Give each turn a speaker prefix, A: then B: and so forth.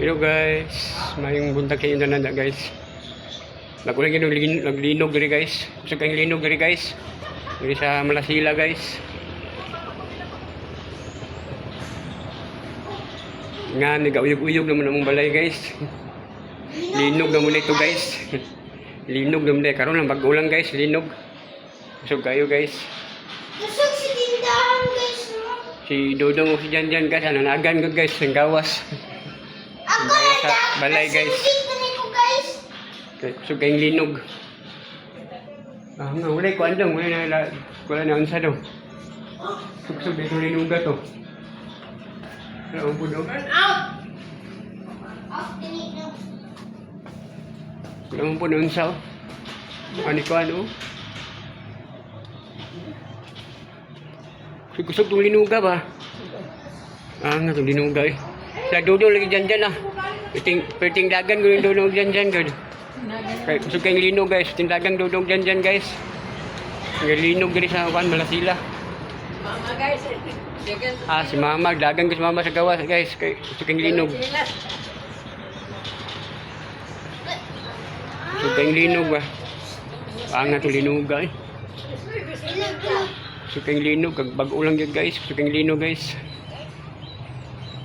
A: Hello guys, mayong buntag kayo na nanda, guys. Nagulang yun, naglinog diri, guys. Kusog kayong linog diri, guys. Diri sa Malasila, guys. Nga, nagauyog-uyog naman among balay, guys. Linog naman ito, guys. Linog naman ito. Karon lang bago lang, guys, linog. Kusog kayo, guys.
B: Kusog si tindahan, guys, no?
A: Si Dodong o si Janjan, guys, ananagan ko, guys, ang gawas.
B: Ako
A: Balay
B: na
A: balay, guys.
B: Nasinggit na ko, guys.
A: Kay kusog kayong linog. Ah, nga, wala ko andong, wala na, wala na unsa daw. Kusog dito linuga to. Wala ang puno.
C: Burn out!
B: Off dili no.
A: Wala ang puno unsa oh. Ano ko ano? Kusog kusog tong linuga ba? Ah, nga tong linuga eh. Sa dudong lagi dyan dyan ah. Perting, perting dagan ko yung dudong dyan dyan gud. Kay kusog kayong linog, guys. Tindagang dudong dyan dyan, guys. Nga linog diri sa kuan Malasila.
C: Mama, guys. Dagan sa
A: Ah, si mama, dagang ko si mama sa gawas, guys. Kay kusog kayong linog.
C: Sila.
A: Kusog kayong linog ba? Ah, nga tong linuga eh.
B: Ilog, ilog.
A: Kusog kayong linog, kag bag-o lang gyud, guys. Kusog kayong linog, guys.